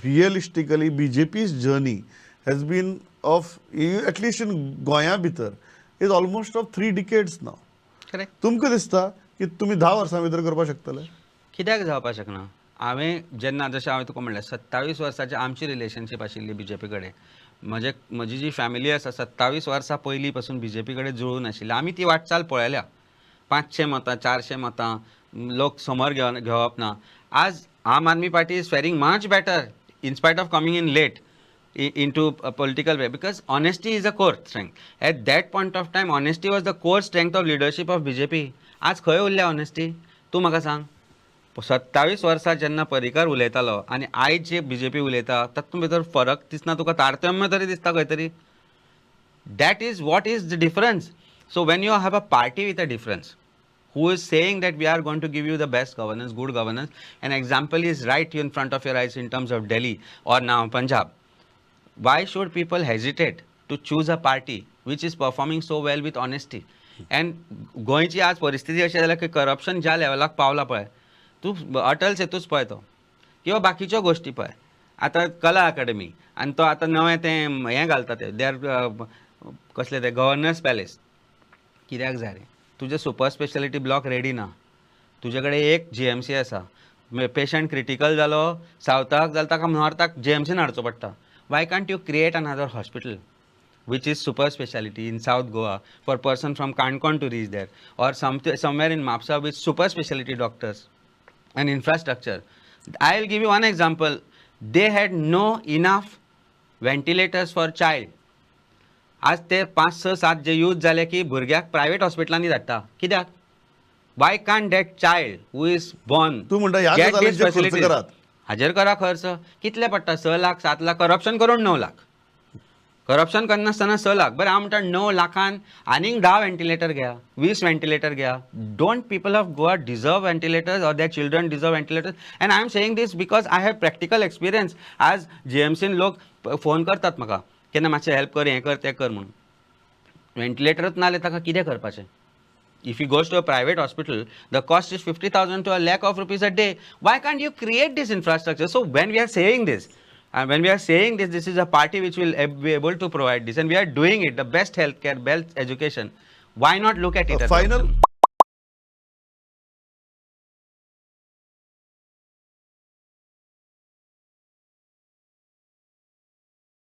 Realistically, BJP's journey has been of, at least in गोंया भितर, is almost of 3 decades now. Correct. तुमकां दिसता की तुमी 10 वर्सां भितर करपाक शकतले? कित्याक जावपाक शकना? हांवें जेन्ना, जशें हांवें तुका म्हणलें, 27 वर्सांची आमची रिलेशनशीप आशिल्ली बीजेपी कडेन. म्हजे म्हजी जी फॅमिली आसा, 27 वर्सां पयलीं पासून बीजेपी कडेन जुळून आशिल्ली. आमी ती वाटचाल पळयल्या. 500 मतां, 400 मतां, लोक समोर घेवन घेवप ना. आज आम Aadmi party is faring much better in spite of coming in late into a political way, because honesty is a core strength. At that point of time, honesty was the core strength of leadership of BJP. आज खंय उरल्या honesty, तूं म्हाका सांग. 27 वर्सां जेन्ना पर्रीकर उलयतालो आनी आयज जे बीजेपी उलयता, तातूंत भितर फरक दिसना तुका? तारतम्य तरी दिसता खंय तरी? That is what is the difference. So when you have a party with a difference, who is saying that we are going to give you the best governance, good governance, an example is right in front of your eyes in terms of Delhi or now Punjab. Why should people hesitate to choose a party which is performing so well with honesty? And गोंयची आज परिस्थिती अशी जाल्या की corruption ज्या लेवलाक पावला पळय, तूं अटल सेतूच पळय तो किंवा बाकीच्यो गोश्टी पळय. आतां कला अकाडमी आनी तो आतां नवें तें हें घालता ते they are कसलें तें गव्हर्नर्स पॅलेस, कित्याक जाय रे? तुजें सुपर स्पेशलिटी ब्लॉक रेडी ना, तुजे कडेन एक जीएमसी आसा. पेशंट क्रिटिकल जालो सावथाक जाल्यार ताका नॉर्थाक जीएमसीन हाडचो पडटा. Y can't you create another hospital which is super speciality in South Goa for person from Canacona to reach there, or somewhere in Mapsa with super speciality doctors and infrastructure? I will give you one example. They had no enough ventilators for child. आज ते पांच स सात जे use जाले की भुरग्याक private हॉस्पिटलांनी धाडटा. कित्याक? Y can't that child who is born तूं म्हणटा ह्या गजालींचेर खर्च करात. हाजेर करा खर्च. कितले पडटा? 6 लाख, 7 लाख, करप्शन करून 9 लाख, करप्शन करनासतना 6 लाख. बरें, हांव म्हणटा, 9 लाखान आनीक 10 व्हेंटिलेटर घ्या, 20 व्हेंटिलेटर घ्या. Don't people of Goa deserve ventilators, or their children deserve ventilators? And I am saying this because I have practical experience. आज जीएमसीन लोक फोन करतात म्हाका, केन्ना मातशें हेल्प कर, हें कर, तें कर म्हणून. व्हेंटिलेटरच ना जाल्यार ताका कितें करपाचें? If he goes to a private hospital, the cost is 50,000 to a lakh of rupees a day. Why can't you create this infrastructure? So when we are saying this, and when we are saying this, this is a party which will be able to provide this, and we are doing it, the best healthcare, best education. Why not look at it as an final option?